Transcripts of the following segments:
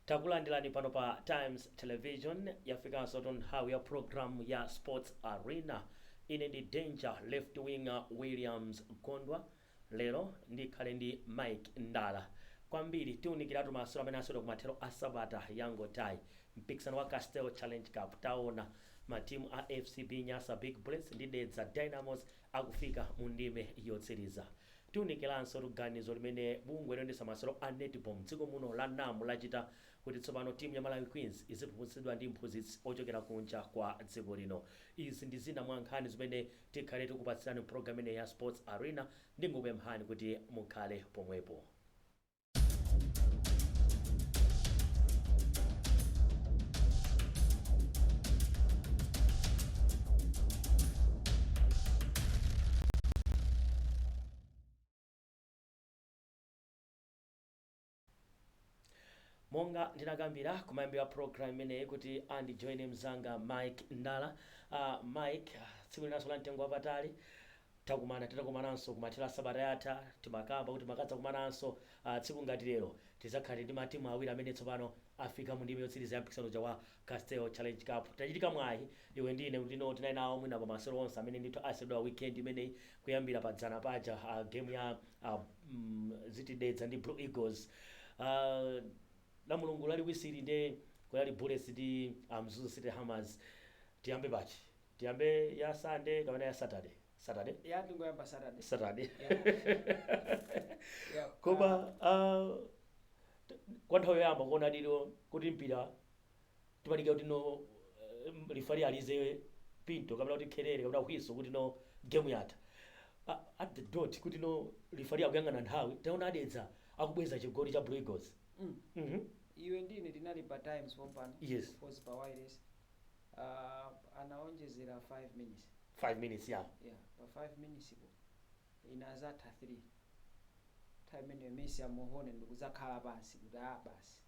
Takulandirani pano pa Times Television. Yafikanso nthawi ya program ya Sports Arena. Ine ndi Danger Left Winger Williams Gondwa. Lero ndikhale ndi Mike Ndala. Kwambiri tiunikiratu masewero amene asewedwa kumathero a sabata yangothayi. Mpikisano wa Castel Challenge Cup, taona matimu a FCB Nyasa Big Bullets ndi Dedza Dynamos akufika mu ndime yotsiriza. Tiunikiranso ganizo limene bungwe loyendetsa masewero a netball mdziko muno la NAM lachita kuti tsopano timu ya Malawi Queens iziphunzitsidwa ndi mphunzitsi ochokera kunja kwa dziko lino. Izi ndi zina mwa nkhani zimene tikhale tikupatsirani program imeneyi ya Sports Arena. Ndingokupemphani kuti mukhale pomwepo. Monga ndinakambira kumayambira program imeneyi kuti andijoine mzanga Mike Ndala. Mike, tsiku linanso la mtengo wapatali takumana. Titakumananso kumathero a sabata yatha, timakamba kuti makadzakumananso tsiku ngati lero, tizakhale ndi matimu awiri amene tsopano afika mu ndime yotsiriza ya mpikisano uja wa Castel Challenge Cup. Tachitika mwayi iwe ndi ine kuti no tinali nawo mwina pa masewero onse amene ndithu asewedwa weekend imeneyi, kuyambira padzana paja, game ya ziti Dedza ndi Blue Eagles. La Mulungu laliwisiri nde kunali Bullets ndi Mzuzu City Hammers. Tiyambe pati? Tiyambe ya Sunday kapena ya Saturday? Saturday. Ya, tingoyamba Saturday. Saturday. Yeah. Koma kwa nthawi yoyamba kuona lero kuti mpira timadikira kuti no referee alize pinto kapena kuti kherere kapena whistle kuti no game yatha, at the dot kuti no referee akuyang'ana nthawi, taona a Dedza akubweza chigoli cha Blue Eagles. Iwe ndine tinali pa Times pompano. Yes. Of course, pa wireless anaonjezera 5 minutes. 5 minutes, yeah. Yeah, pa 5 minutes po inazatha 3. Nthawi imeneyo Messi amuhone ndikuzakhala pansi kuti ah, basi,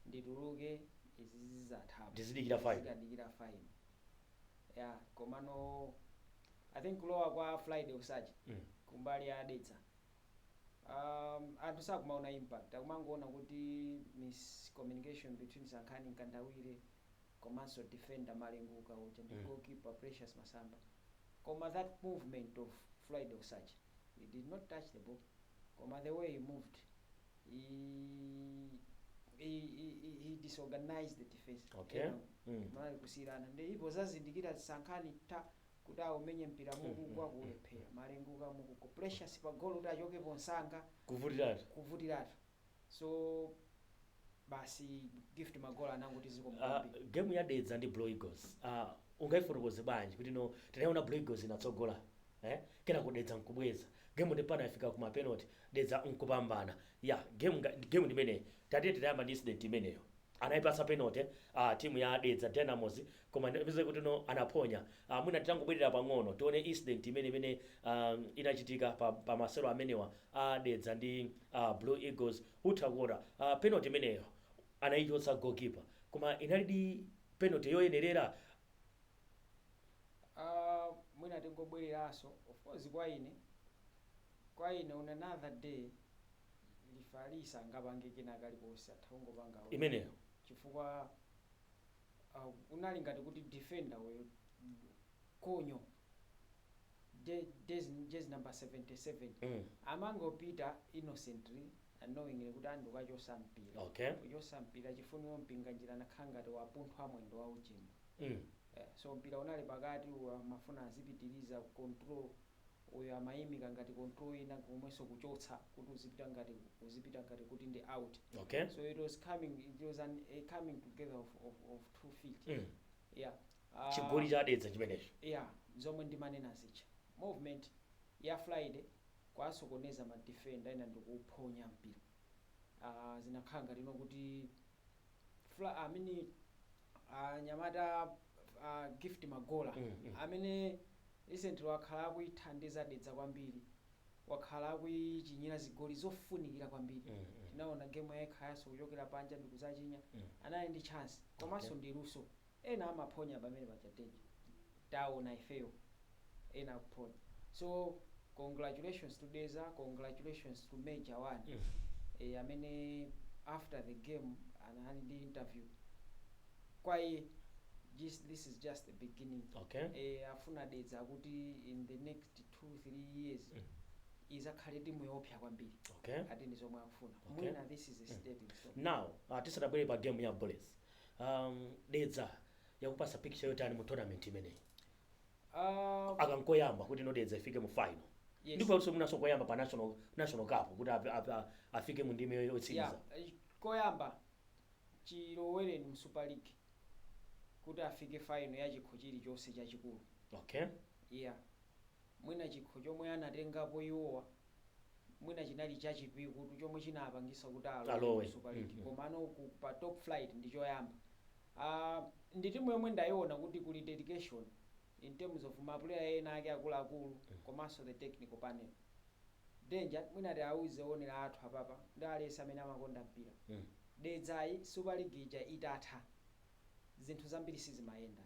ndituluke, izi zizathapo. Ndizidikira final. Ndizikadikira final, yeah. Komano I think kulowa kwa Friday Usachi kumbali ya Dedza, anthu sakumaona impact, akumangoona kuti miscommunication between Sankhani Mkandawire komanso defender Malenguka uja ndi goalkeeper Precious Masamba. Koma that movement of Friday Usachi, he did not touch the ball, koma the way he moved, he disorganized the defense. Ena manali kusiyirana ndi ipo zazindikira Sankhani ta kuti aumenye mpira mukugwa, kulephera. Malenguka mukugwa, Precious pa golo kuti achokepo msanga. Kuvutiratu. Kuvutiratu. So basi, Gift Magola anangoti zikomo kwambiri. Game ya Dedza ndi Blue Eagles, ungayifotokoze bwanji kuti no tinaona Blue Eagles inatsogola, eh? Kena kudedza nkubweza game, ndi pano yafika kuma penalty, Dedza nkupambana. Ya game game ndimeneyi, tatiye titayamba ndi incident imeneyo. Anayipasa penalty timu ya Dedza Dynamos, koma ndipeze kuti no anaphonya. Mwina titangobwerera pang'ono tione incident imene inachitika pa masewero amenewa a Dedza ndi Blue Eagles. Utha kuona penalty imeneyo anayichotsa goalkeeper, koma inalidi penalty yoyenerera? Mwina tingobwereranso. Of course, kwa ine on another day referee sangapange kena kalikonse, atha kungopanga imeneyo, chifukwa unali ngati kuti defender uyo Konyo, jersey number 77, amangopita innocently and knowingly kuti andikachosa mpira. Kuchosa mpira, Chifuniro Mpinganjira anakhala ngati wapunthwa mwendo wa ujeni. So mpira unali pakati, uyo amafuna azipitiriza control, uyo amayimika ngati control ina komwenso kuchotsa kuti uzipita ngati kuti ndi out. So it was a coming together of two feet. Yeah. Chigoli cha Dedza chimenecho. Yeah, zomwe ndimanena zija, movement ya Friday kwasokoneza ma defender ena ndikuphonya mpira. Zinakhala ngati no kuti amene anyamata Gift Magola amene recently wakhala akuyithandiza Dedza kwambiri, wakhala akuyichinyira zigoli zofunikira kwambiri. Tinaona game yayikhayaso kuchokera panja ndikuzachinya. Anali ndi chance komanso ndi luso. Ena amaphonya pamene pachateja, taona ifeyo ena akuphonya. So congratulations to Dedza, congratulations to Major One, amene after After the game anali ndi interview kwa iye, this is just the beginning. Afuna Dedza kuti in the next 2 3 years izakhale timu yoopsa kwambiri. Ati ndi zomwe akufuna. Mwina this is a stepping stone. Now tisadabwere pa game ya Bullets, Dedza yakupasa picture yotani mu tournament imeneyi? Akankoyamba kuti no Dedza ifike mu final. Yes. Ndipo munaso koyamba pa national cup kuti afike mu ndime yotsiriza. Yeah, koyamba chilowereni mu Super League kuti afike final ya chikho chilichonse chachikulu. Yeah, mwina chikho chomwe anatengapo iwowa mwina chinali chachipiku chomwe chinapangisa kuti alowe Alowe. mu Super League. Komano pa top flight ndi choyamba. Ndi timu yomwe ndayiona kuti kuli dedication in terms of ma player ena ake akuluakulu komanso the technical panel. Danger, mwina tiawuze onera athu apapa ndi alesi amene amakonda mpira, Dedzayi Super League ija itatha, zinthu zambiri sizimayenda.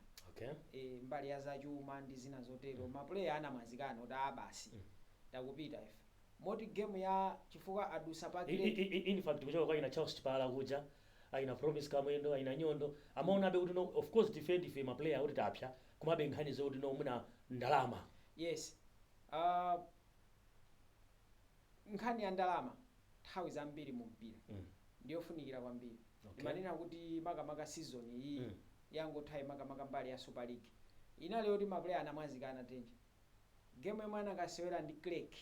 Mbali ya zachuma ndi zina zotero. Ma player anamwazikana kuti a basi, takupita ife, moti game ya chifukwa adusa pa In fact, kuchoka kwa ina Charles Chipala kuja, aina Promise Kamwendo, aina Nyondo, amaonabe kuti no, of course defend ife ma player kuti tapya, komabe nkhani zokuti no, muna ndalama. Yes, nkhani ya ndalama nthawi zambiri mu mpira ndiyofunikira kwambiri. Imanena kuti makamaka season iyi yangothayi, makamaka mbali ya Super League, inali yoti ma player anamwazikana. Tenje game yomwe anakasewera ndi Creck,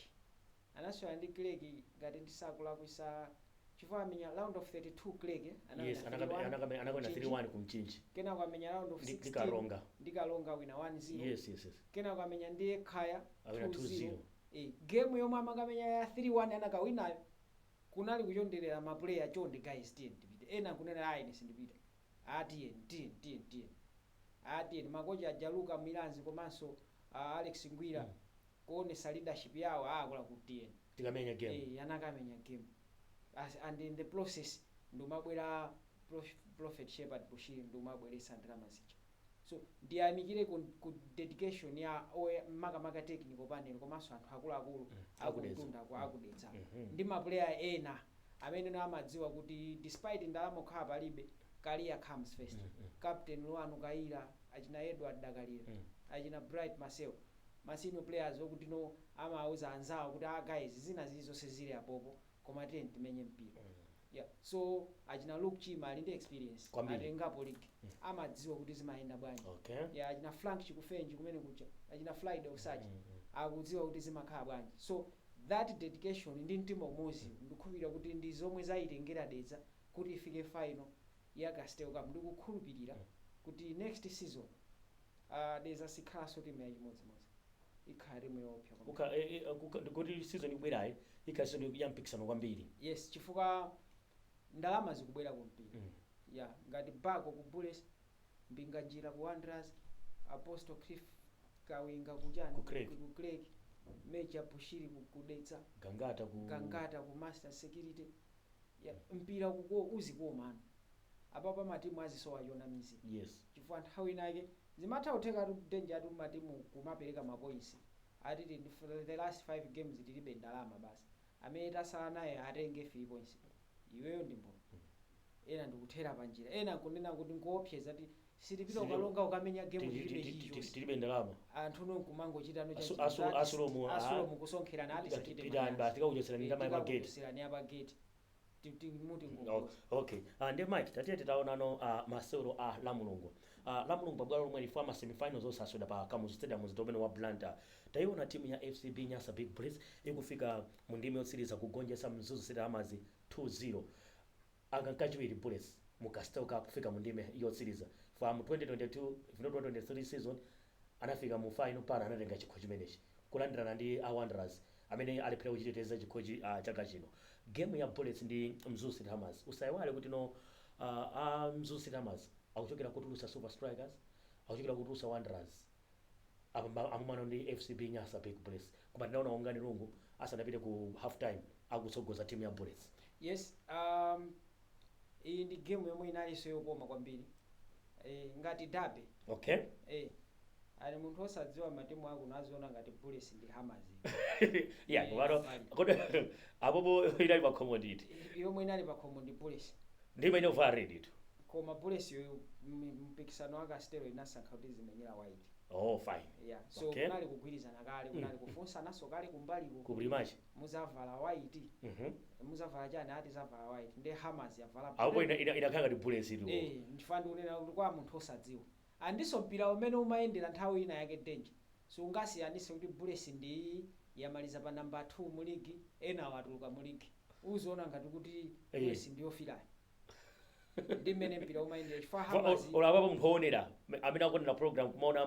anasewera ndi Creck ngati ndisakulakwisa, chifukwa amenya round of 32 Creck. Yes, anakawina 3-1 ku Mchinji. Kenako amenya round of Ndi 16 Karonga. Ndi Karonga, wina 1-0. Yes. Kenako amenya ndi Ekhaya. Awina 2-0. Game yomwe amakamenya ya 3-1 anakawinayo, kunali kuchonderera ma player, "Chonde guys, tiyeni tipite." Ena nkunena, "Ayi, ine sindipita." "Atiyeni, tiyeni, tiyeni, tiyeni, atiyeni." Makocha ajaluka Milanzi komanso Alex Ngwira kuonesa leadership yawo, akula kuti tiyeni tikamenya game. Anakamenya game. And in the process ndumabwera Prophet Shepherd Bushiri, ndumabweresa ndalama zija. So ndiyamikire ku dedication ya makamaka technical panel komanso anthu akuluakulu Akudedza. akumtunda kwa akudedza ndi ma player ena amene no amadziwa kuti despite ndalama kukhala palibe, career comes first. Captain Luano Kaira, achina Edward Dakalira, achina Bright Marcel, ma senior players okuti no amawuza anzawo kuti, "Ah guys, zina zilizonse zili apopo, koma tiyeni timenye mpira." Yeah, so achina Luke Chima ali ndi experience. Kwambiri. Atengapo league, amadziwa kuti zimayenda bwanji. Yeah, achina Frank Chikufenji kumene kucha, achina Friday Osachi akudziwa kuti zimakhala bwanji. So that dedication ndi mtima umodzi, ndikukhulupirira kuti ndi zomwe zayitengera Dedza kuti ifike final ya Castel Cup. Ndikukhulupirira kuti next season Dedza sikhalanso timu yachimodzimodzi, ikhala timu yoopsa kwambiri. Kuti season ikubwerayi ikhala season ya mpikisano kwambiri. Yes, chifukwa ndalama zikubwera ku mpira. Yeah, ngati Bako ku Bullets, Mbinganjira ku Wanderers, Apostle Cliff Kawinga kuchani? Ku Creck. Ku Creck, Major Bushiri ku Dedza. Gangata ku Gangata ku Master Security. Yeah, mpira kuko uzikomano apapa matimu azisowa chonamizira chifukwa nthawi inake zimatha kutheka tu, danger tu, matimu kumapereka ma points atiti the last 5 games tilibe ndalama, basi, amene tasala naye atenge 3 points, iweyo ndi mboni. Ena ndikuthera panjira, ena nkunena kuti nkuopseza ti sitipita ukalonga ukamenya game tilibe chilichonse. Tilibe ndalama. Anthu nonkumangochita. Asulomu, Asulomu kusonkherana ati sachite. Pitani basi, tikakuchotsera ndalama ya pagate. Tikakuchoserani ya pagate, muti ngokoza. Okay, ndi Mike, tatiye titaonano masewero a Lamulungu. Lamulungu pabwalo lomwe lifua ma semifinals onse asweda pa Kamuzu Stadium, mzinda umene wa Blantyre. Tayiona timu ya FCB Nyasa Big Bullets ikufika mu ndime yotsiriza kugonjetsa Mzuzu City Hammers 2-0. Akankachiwiri Bullets mu Castel Cup kufika mu ndime yotsiriza. Fa mu 2022 if not 2023 season anafika mu final, pana anatenga chikho chimenechi kulandirana ndi a Wanderers amene alephera kuchiteteza chikhochi chaka chino. Game ya Bullets ndi Mzuzu City Hammers, usayiwale kuti no, a Mzuzu City Hammers akuchokera kutulusa Super Strikers, akuchokera kutulusa Wanderers, amumano ndi FCB Nyasa Big Bullets, koma tinaona Wongani Lungu asanapite ku half time akutsogoza timu ya Bullets. Yes, iyi ndi game yomwe inalinso yokoma kwambiri, ngati derby. Ali munthu osadziwa matimu akuno aziona ngati Bullets ndi Hammers. Yeah. Eh, Komano pali. kodi apopo inali pakhomo nditi? Yomwe inali pakhomo ndi Bullets. Ndi imene ovala red tu. Koma Bullets yo mpikisano wa Castel inasankha kuti zimenyera white. Oh, fine. Yeah, so kunali kugwirizana kale, kunali kufunsanaso kale kumbaliko. Ku pre-match. Muzavala white, muzavala chani? Ati zavala white. Ndi Hammers yavala Apo blue. inakhala ngati Bullets tu. Eh, ndifana ndikunena kuti kwa munthu osadziwa, andiso mpira umene umayendera nthawi ina yake, danger, sungasiyanise kuti Bullets ndi yamaliza pa namba 2 mu ligi, ena watuluka mu ligi, uziona ngati kuti Bullets ndiyofilayo. Ndi mmene mpira umayendera, chifukwa Hammers Olo apapo munthu woonera amene akuonera program kumaona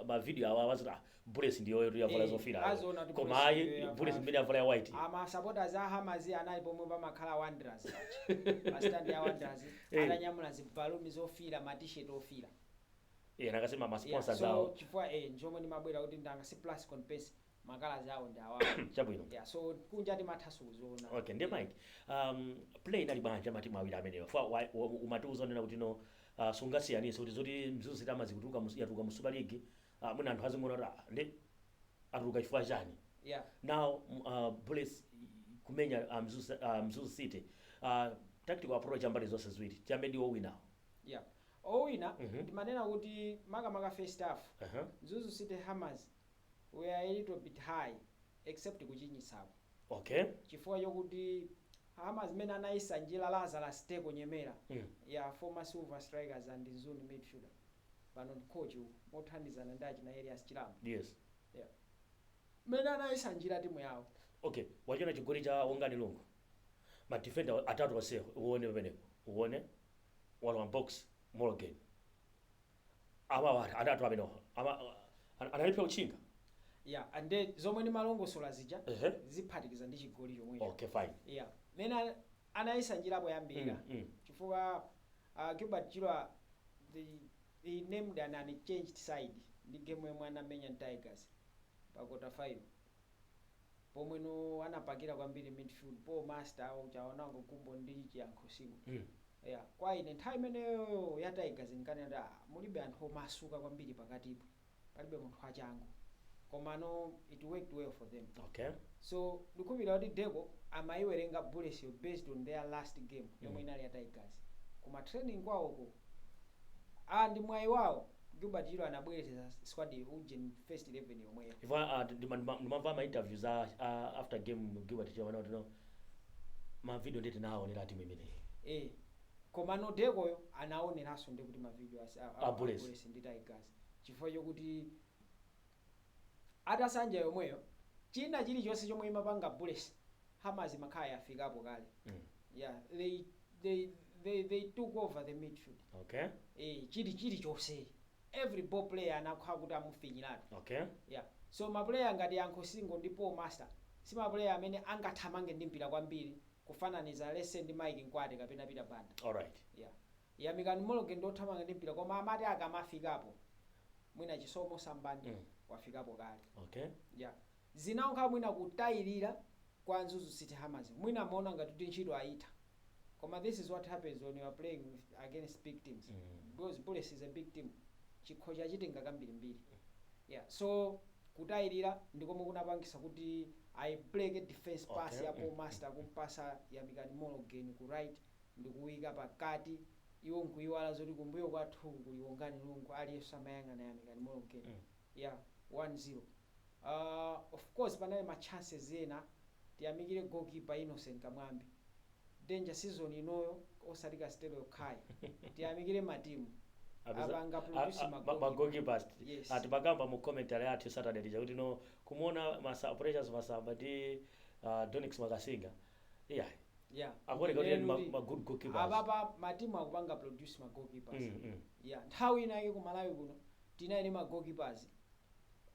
ma video awa awazoti, ah, Bullets ndiyoyo yavala zofira. Azoona kuti Koma Bullets ayi, ndiyo yavala. Bullets mmene yavala ya white. Ama supporters a Hammers anali pomwe pamakhala Wanderers paja, pa stand ya Wanderers, atanyamula zibaluni zofira, ma T-shirt ofira. Eh, nakasema ma sponsors So awo. chifukwa njomwe ndimabwera kuti ndanga si plus compens ma colours awo ndi awawo. Chabwino. Yeah, so kunja timathaso kuziona. Okay, ndiye Mike, play inali bwanji amatimu awiri amenewa? Fa umatiuza onena kuti no, sungasiyanise kuti zoti Mzuzu City Hammers kutuluka yatuluka mu Super League, mwina anthu azing'ono kuti, ah, ndi atuluka chifukwa chani? Now Bullets kumenya Mzuzu City, tactical approach ambali zonse ziwiri, tiyambe ndi owina. Yeah, owina, ndimanena kuti makamaka first half, Mzuzu City Hammers were a little bit high, except kuchinyisako, chifukwa chokuti Hammers mene anayisanjira Lazarus Teko Nyemera, ya former Silver Strikers and Mzuni midfielder, pano ndi coach mothandizana ndi achina Elias Chilamba. Yeah, mene anayisanjira timu yawo. Okay, wachiona chigoli cha Wongani Lungu, ma defender atatu onsewo, uone pamenepo, uone walowa box Morgan, ama atatu amenewo ama analipira uchinga. Yeah, and then zomwe ndimalongosola zija ziphatikiza ndi chigoli chomwecho. Okay, fine. Yeah, mene anayisanjirapo yambirira, chifukwa Gilbert Chilwa, he named an unchanged side ndi game yomwe anamenya Tigers pa quarter final, pomweno anapakira kwambiri midfield, Paul Master chaonango kumbo ndi Chiyankho Singo. Yeah, kwa ine nthawi imeneyo ya Tigers nkanena kuti, ah, mulibe anthu omasuka kwambiri pakatipo, palibe munthu achangu, komano it worked well for them. So ndikukhulupirira kuti Deco amayiwerenga Bullets based on their last game yomwe inali ya Tigers kuma training kwawoko. Ah, ndi mwayi wawo, Gilbert Chilwa anabweretsa squad uje first 11 yomweyo. Chifukwa ndimamva ma interviews a after game, Gilbert Chilwa kuti no, ma video nditi naonera timu imeneyi. Eh, komano Decoyo anaoneranso ndi kuti ma video A Bullets. Bullets ndi Tigers, chifukwa chokuti atasanja yomweyo, china chilichonse chomwe imapanga Bullets, Hammers makhala yafikapo kale. Yeah, they took over the midfield. Eh, chilichonse, every ball player anakhala kuti amufinyiratu. Yeah, so ma player ngati Yankho Singo ndi Paul Master si ma player amene angathamange ndi mpira kwambiri kufananiza lese ndi Mike Nkwate kapena Peter Banda. Yeah, Yamikani Mologe ndi othamanga ndi mpira, koma amati akamafikapo mwina Chisomo Sambani wafikapo kale. Yeah, zinaokha mwina kutayirira kwa Mzuzu City Hammers, mwina amaona ngati kuti ntchito ayitha, koma this is what happens when you are playing against big teams, because Bullets is a big team, chikho chachitenga kambirimbiri. Yeah, so kutayirira ndikomwe kunapangisa kuti I break defense pass ya Paul Master kumpasa Yamikani Mologen ku right ndikuwika pakati, iwo nkuyiwala zoti kumbuyo kwathu kuli Wongani Lungu. Aliyense amayang'ana Yamikani Mologen. Yeah, 1-0. Of course panali ma chances ena. Tiyamikire goalkeeper Innocent Kamwambi. Danger, season inoyo osati Castel yokhayi, tiyamikire matimu apanga produce ma ma goalkeepers. Yes. Ati makamba mu commentary athu Saturday lija kuti no, kumuona Precious Masamba ndi Donix Makasinga, yeah, akuoneka kuti Ndenu ma good goalkeepers. Apapa matimu akupanga produce ma goalkeepers. Yeah, nthawi inake ku Malawi kuno tinali ndi ma goalkeepers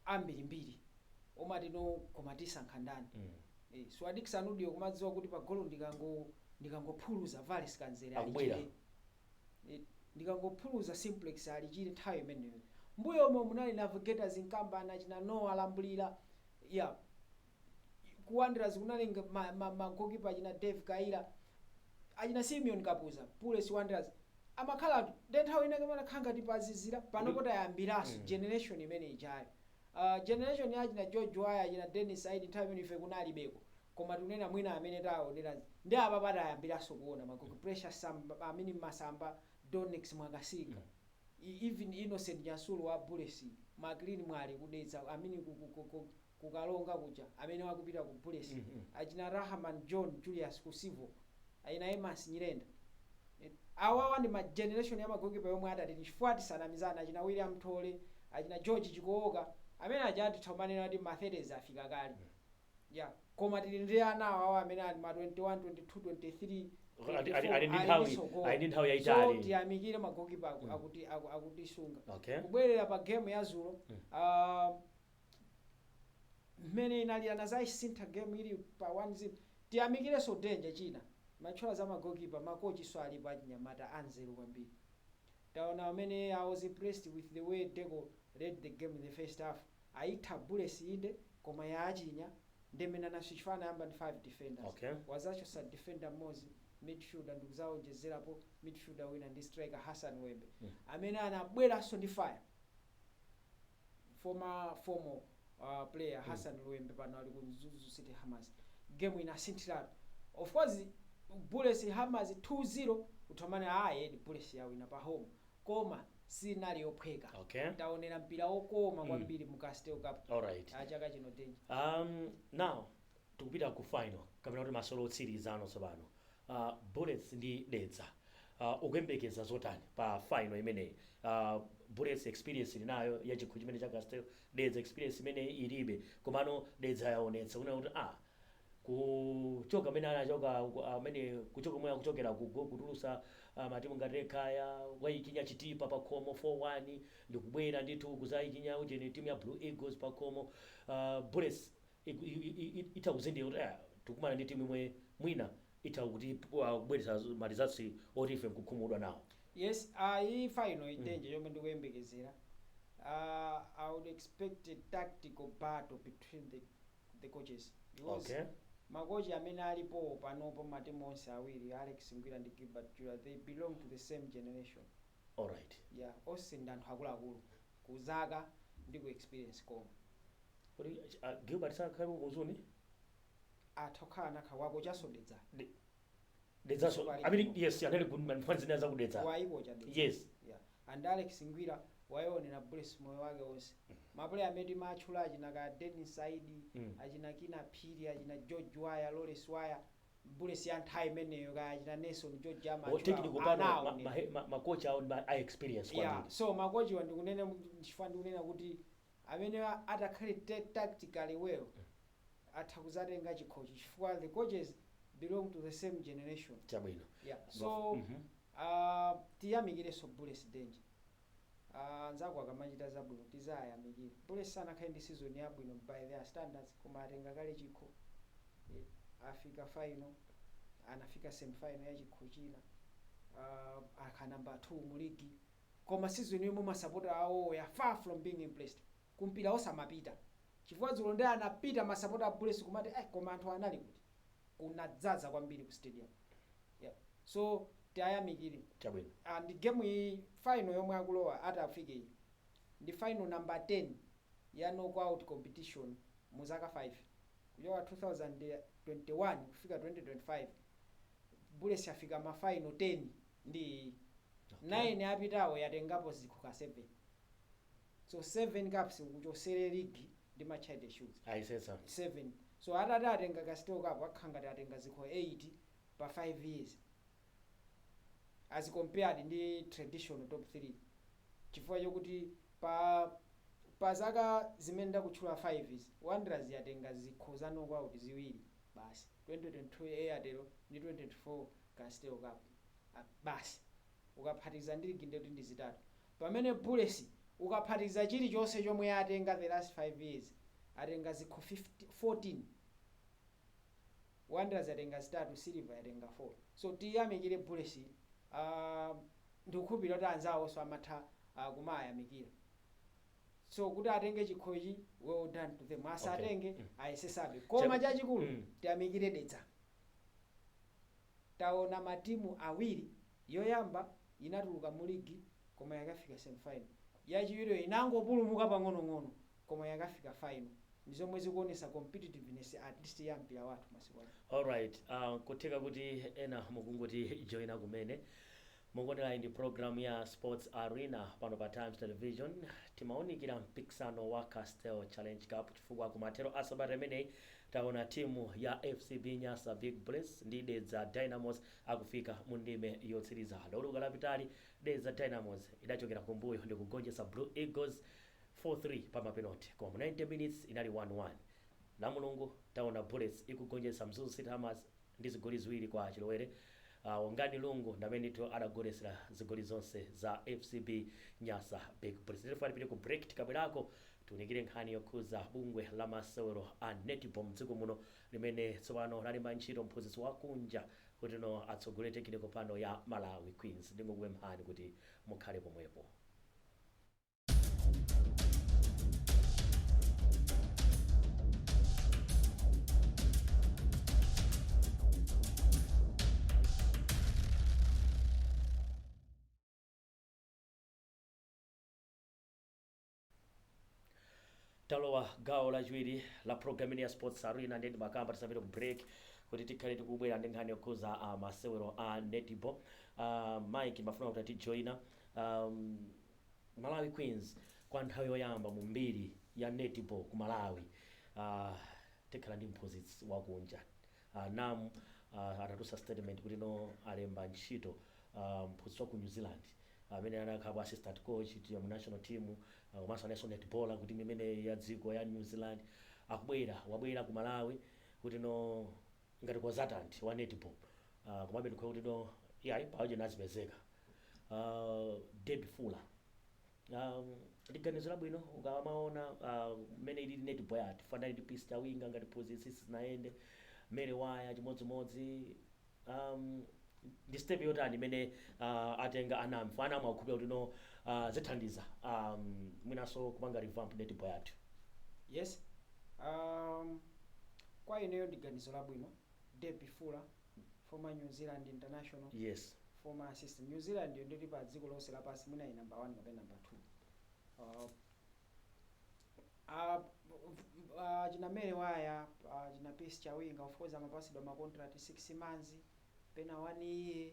ambirimbiri omati no, koma tisankha ndani? Eh, Swadik Sanudio kumadziwa kuti pa golo ndikangophuluza Valis Kanzere Akubwera. alichire. Eh, ndikangophuluza Simplex alichire. Nthawi imeneyo mbuyomo munali Navigators Nkambana, china Noah Alambulira. Yeah, ku Wanderers kunali ma goalkeeper achina Dave Kaira, achina Simeon Kapuza. Bullets, Wanderers amakhala ndi nthawi inake manakhala ngati pazizira. Panopo tayambiranso generation imene ijayo, generation ya achina George Waya, achina Dennis Saidi, nthawi imene ife kunalibeko, koma tikunena mwina amene taonera Ndi apa patayambiranso kuona magogo Precious Samba, amene Masamba, Donex Mwakasika, even Innocent Nyasulu wa Bullets, Maclean Mwale kudetsa amene kukalonga kuja amene wakupita ku Bullets, achina Rahman John Julius ku Civo, achina Emas Nyirenda. Awawa ndi ma generation ya magokipa yomwe adati chifukwa tisanamizana, achina William Thole, achina George Chikooka amene aja atitha kumanena kuti ma 30s afika kale, yeah, koma tili ndi ana awawa amene ali ma 21, 22, 23. Ali ndi nthawi, ali ndi nthawi yayitali. So tiyamikire magokipa akuti akutisunga. Kubwerera pa game ya zulo, mmene inali anazayisintha game ili pa 1-0. Tiyamikirenso Danger china matchula za magokipa, makochiso alipo achinyamata anzeru kwambiri. Taona amene, I was impressed with the way Deco led the game in the first half. Ayitha Bullets inde, koma yaachinya ndemene anaswichfana yamba ndi 5 defenders. Wazachosa defender mmodzi, midfielder, ndikuzawonjezerapo midfielder wina ndi striker Hassan Wembe, amene anabweranso ndi fire. Former player Hassan Lwembe pano ali ku Mzuzu City Hammers. Game inasinthiratu. Of course Bullets, Hammers 2-0, uthamane aye ndi Bullets yawina pa home, koma sinali yophweka. Taonera mpira wokoma kwambiri mu Castel Cup achaka chino, Danger. Now tikupita ku final kapena kuti masolo otsiriza ano tsopano, Bullets ndi Dedza. Ukuyembekeza zotani pa final imeneyi? Bullets experience ilinayo ya chikho chimene cha Castel. Dedza experience imene ilibe, komano Dedza yaonetsa kunena kuti kuchoka amene anachoka, amene kuchoka mwe akuchokera kutulusa matimu ngati Ekhaya, wayichinya Chitipa pa khomo 4-1, ndikubwera ndithu kuzayichinya ujeni timu ya Blue Eagles pa khomo. Bullets itha kuzindikira kuti tikumana ndi timu imwe mwina itha kuti kubweretsa ma results oti ife nkukhumudwa nawo. Yes, iyi final i Danger, yomwe ndikuyembekezera, I would expect a tactical battle between the coaches because makochi amene alipo panopo matimu onse awiri, Alex Ngwira ndi Gilbert Jula, they belong to the same generation. Yeah, onse ndi anthu akuluakulu kuzaka ndi ku experience koma Kodi Gilbert sakhale ku Mzuni? Atha kukhala nakha wako chasodedza. Dedzaso. So. I mean, yes, anali ku manzina za kudedza. Waikocha Dedza. Yeah, and Alex Ngwira waionera Bullets moyo wake wonse. Mapuleya amene timatchula achina ka Denis Saidi, achina Kina Phiri, achina George Waya, Lawrence Waya, Bullets ya nthawi imeneyo, kaya achina Nelson George. O technical pano Amaona. Makocha awo ndi a experience kwambiri. So makochiwa ndikunena chifukwa ndikunena kuti amene atakhale tactically well atha kuzatenga chikhochi chifukwa the coaches belong to the same generation. Chabwino. Yeah, so tiyamikirenso Bullets, Danger. Anzako akamachita zabwino tizayamikire. Bullets sanakhale ndi season yabwino by their standards, koma atenga kale chikho. Afika final, anafika semifinal ya chikho china, akha number 2 mu ligi, koma season yomwe masapota awo ya far from being impressed. Kumpira osamapita chifukwa dzulo ndi anapita masapota a Bullets kumati koma anthu anali kuti kunadzaza kwambiri ku stadium, yeah. So tiyayamikire. Chabwino. And game iyi, final yomwe akulowa atafike iyi, ndi final number 10 ya knockout competition mu zaka 5, kuchoka 2021 kufika 2025. Bullets yafika ma final 10 ndi iyi. 9 apitawo yatengapo zikho ka 7, so 7 cups kuchosere league ndi ma Charity Shields. Ayisetsa. 7. So atati atenga Castel Cup, akhala ngati atenga zikho 8 pa 5 years as compared ndi traditional top 3, chifukwa chokuti pa zaka zimene ndakutchula 5 izi, Wanderers yatenga zikho za knockout ziwiri basi, 2022 Airtel ndi 2024 Castel Cup. Basi, ukaphatikiza ndi ligi ndekuti ndi zitatu, pamene Bullets ukaphatikiza chilichonse chomwe atenga the last 5 years, atenga zikho 50, 14. Wanderers yatenga zitatu, Silver yatenga 4. So tiyamikire Bullets. Ndikukhulupirira kuti anzawonso amatha kumayamikira. So kuti atenge chikhochi, well done to them. Asatenge, ayesesabe. Koma chachikulu, tiyamikire Dedza. Taona matimu awiri, yoyamba inatuluka mu ligi koma yakafika semifinal, yachiwiri inangopulumuka pang'onong'ono koma yakafika final. Ndi zomwe zikuonesa competitiveness at least ya mpira wathu masiku ano. Alright, kutheka kuti ena mukungoti joina kumene. Mukuonera ndi program ya Sports Arena pano pa Times Television. Timaunikira mpikisano wa Castel Challenge Cup chifukwa kumathero a sabata imeneyi taona timu ya FCB Nyasa Big Bullets ndi Dedza Dynamos akufika mu ndime yotsiriza. Loweruka lapitali Dedza Dynamos idachokera kumbuyo ndi kugonjetsa Blue Eagles 4-3 pa mapenalty, koma mu 90 minutes inali 1-1. La Mulungu taona Bullets ikugonjetsa Mzuzu City Hammers ndi zigoli ziwiri kwa chilowere. Wongani Lungu ndamene ndithu adagoletsera zigoli zonse za FCB Nyasa Big Bullets. Tifuna tipite ku break. Tikabwerako tiunikire nkhani yokhuza bungwe la masewero a netball mdziko muno limene tsopano lalemba ntchito mphunzitsi wakunja kuti no atsogolere technical panel ya Malawi Queens. Ndingokupemphani kuti mukhale pomwepo. Talowa gawo lachiwiri la program ya Sports Arena. Ndiye ndimakamba tisapite ku break kuti tikhale tikubwera ndi nkhani yokhuza masewero a netball. Mike, mafuna kuti atijoina Malawi Queens kwa nthawi yoyamba mu mbiri ya netball ku Malawi tikhala ndi mphunzitsi wakunja. NAM atatulutsa statement kuti no alemba ntchito mphunzitsi wa ku New Zealand amene anakhala assistant coach ya mu national team, komanso anenso netballer ku team imene ya dziko ya New Zealand. Akubwera, wabwera ku Malawi kuti no ngati consultant wa netball. Komabe ndikhoya kuti no iyayi pawaje nazipezeka Debbie Fuller. Ndi ganizo labwino ukamaona mmene ilili netball yathu. Fanali ndi Peace Chawinga ngati mphunzitsi, sizinayende. Mary Waya chimodzimodzi. Ndi step yotani imene atenga a NAM? A NAM akukhulupirira kuti no zithandiza mwinanso kupanga revamp netball yathu. Yes, kwa ineyo ndi ganizo labwino. Debbie Fuller, former New Zealand international, former assistant. New Zealand yo nditi pa dziko lonse lapansi mwina ili number 1 kapena number 2. China Mary Waya, china Peace Chawinga, of course amapasidwa ma contract 6 months, pena 1 year,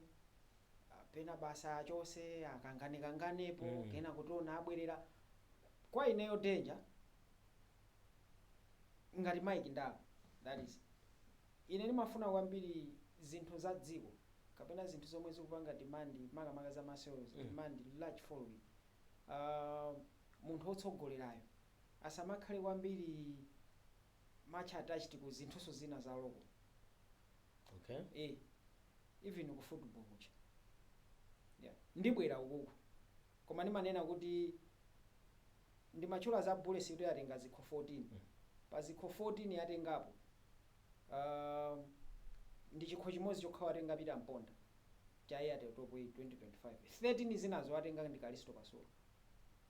pena basa achose akanganekanganepo, kena kutiona abwerera. Kwa ineyo, danger ngati Mike Ndala, that is, ine ndimafuna kwambiri zinthu za dziko kapena zinthu zomwe zikupanga demand, makamaka za masewero, demand large following. Munthu wotsogolerayo asamakhale kwambiri much attached ku zinthuso zina za local. Even ku football kucha, yeah. Ndibwera ukuku, koma ndimanena kuti ndimatchula za Bullets kuti yatenga zikho 14. Pa zikho 14 yatengapo, ndi chikho chimodzi chokha watenga Peter Mponda cha Airtel Top 8 2025. 13 zinazo watenga ndi Kalisto Pasuwa.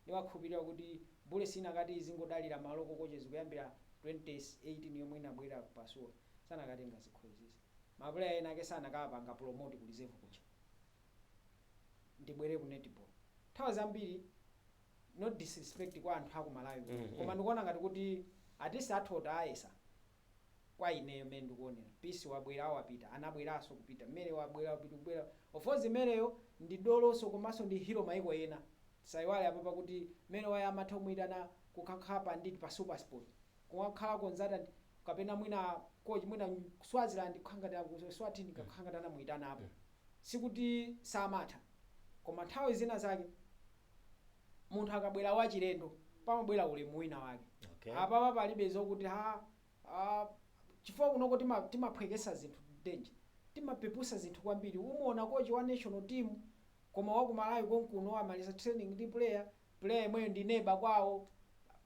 Ndimakhulupirira kuti Bullets inakati izingodalira ma local coaches kuyambira 2018 yomwe inabwera Pasuwa, sanakatenga zikho izizi. Ma player ena ake sanakapanga promote ku reserve kucha. Ndibwere ku netball. Nthawi zambiri, not disrespect kwa anthu aku Malawi, koma ndikuona ngati kuti at least athota ayesa. Kwa ineyo mmene ndikuonera, Peace wabwera, wapita, anabweranso kupita mmene wabwera, wapita, kubwera. Of course imeneyo ndi dolonso, komanso ndi hero maiko ena. Sayiwale apa pakuti mmene waya amatha kumuyitana kukakhala pa nditi pa Super Sport, kumakhala consultant kapena mwina coach, mwina Swaziland, kukhangati aku Swatini, kukhangati anamuyitana apo. Sikuti samatha, koma nthawi zina zake munthu akabwera wachilendo pamabwera ulemu wina wake. Apapa palibe zokuti ha chifukwa kunoko timaphwekesa zinthu, danger, timapepusa zinthu kwambiri. Umuona coach wa national team, koma wa kumalawi konkuno amaliza training ndi player, player imweyo ndi neba kwawo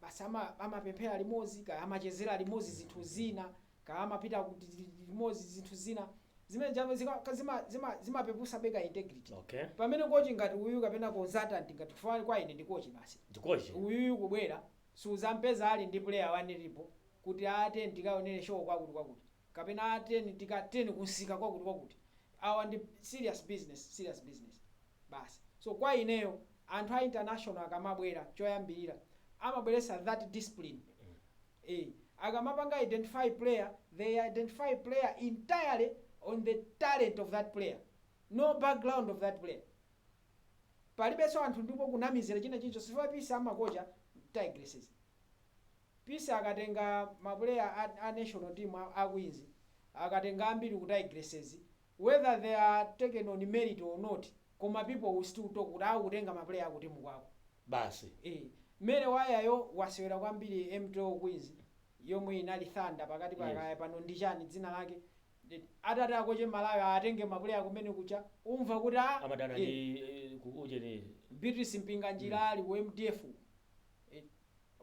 basi, amapemphera limodzi, kaya amachezera limodzi zinthu zina, kaya amapita kuti limodzi zinthu zina zimene zimapepusa beka integrity. Pamene coach ngati uyu kapena consultant ngati kwa kwa ine ndi coach basi. Ndi coach. Uyuyu kubwera, suzampeza ali ndi player wanilipo kuti ateni tikaonere show kwakuti kwakuti, kapena ateni tikateni kunsika kwakuti kwakuti. Awa ndi serious business, serious business basi. So kwa ineyo, anthu a international akamabwera, choyambirira amabweresa that discipline. Akamapanga identify player, they identify player entirely on the talent of that player, no background of that player. Palibenso anthu ndipo kunamizira china chilichonse, chifukwa Pisi amakocha Tigresses. Pisi akatenga ma player a national team a Queens, akatenga ambiri ku Tigresses, whether they are taken on merit or not, koma people will still talk kuti akutenga ma player aku timu kwako. Basi. Mmene wayayo wasewera kwambiri M12 Queens yomwe inali Thunder pakati pakaya. Pano ndi chani dzina lake? Atati akoche Malawi, atenge ma player kumene kucha, umva kuti a Amadana ndi ujeni. Beatrice Mpinganjira ali ku MDF.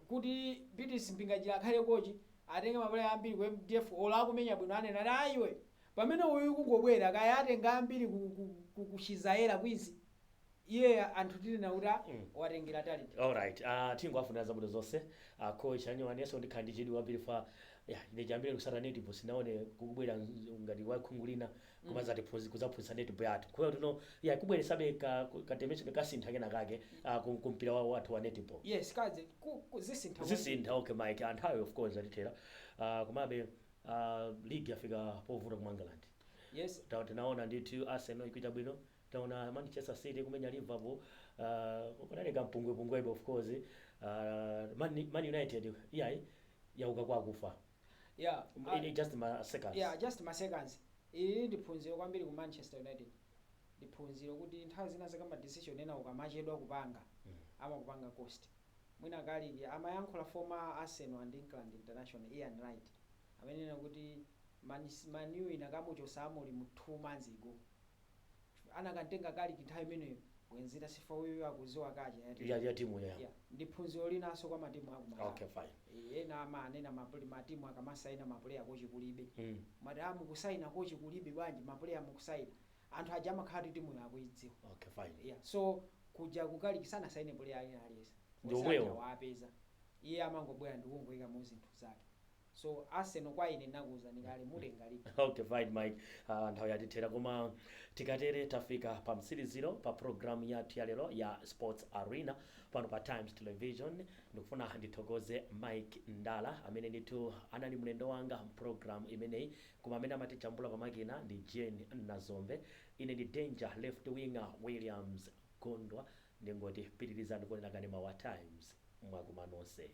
Kuti Beatrice Mpinganjira akhale kochi, atenge ma player ambiri ku MDF, olo akumenya bwino, anena ati ayiwe, pamene uyu kungobwera kaya atenga ambiri ku Chizayera Queens, iye anthu tinena kuti watengera talent. Alright, tingowafunira zabwino zonse coach anyowaneso. Ndikhala ndi chidwi kwambiri fa ya ine chambire kusata netball, sinaone kukubwera ngati wakhungu lina koma zatiphunzi kuzaphunzitsa netball yathu kwa tino ya kubweresabe ka dimension kasintha kena kake kumpira wa wathu wa netball. Yes, kazi zisintha. Zisintha. Okay Mike, anthawi of course atithera, komabe league yafika povuta ku Mangaland. Tinaona ndithu Arsenal ikuita bwino, taona Manchester City kumenya Liverpool, kunaleka mpungwepungwebe. Of course Man United iyayi yauka kwakufa. In just ma seconds. Yeah, just ma seconds. Ili ndi phunziro kwambiri ku Manchester United, ndi phunziro kuti nthawi zina zaka ma decision ena ukamachedwa kupanga amakupanga cost. Mwina kaliki amayankhula former Arsenal and England international Ian Wright, amenena kuti Man U inakamuchosa Amorim mu 2 months ago, anakantenga kaliki nthawi imeneyo bwenzita sifa uyu akuziwa kacha yati. Ya timu ya. Yeah, ndi phunziro linanso kwa matimu akumalawi. Okay, fine. Ena amanena matimu akamasaina ma player, kochi kulibe. Mati mukusaina kochi kulibe bwanji, ma player mukusaina? Anthu aja amakhala kuti timu yakuidziwa. Okay, fine. Yeah, so kuja kukaliki sanasaine player alina aliyense. Ndi omwewo. Wapeza iye amangobwera ndikungoyika mu zinthu zake. So Arsenal kwa ine nakuwuzani kale, mutenga ligi. Okay, fine Mike, nthawi yatithera, koma tikatere tafika pa mtsiriziro pa programu yathu ya lero ya Sports Arena pano pa Times Television. Ndikufuna ndithokoze Mike Ndala amene ndithu anali mlendo wanga mpulogalamu imeneyi, koma amene amatijambula pamakina ndi Jane Nazombe. Ine ndi Danger Left Winger Williams Gondwa, ndingoti pitirizani kuonera kanema wa Times. Mwakuma nonse.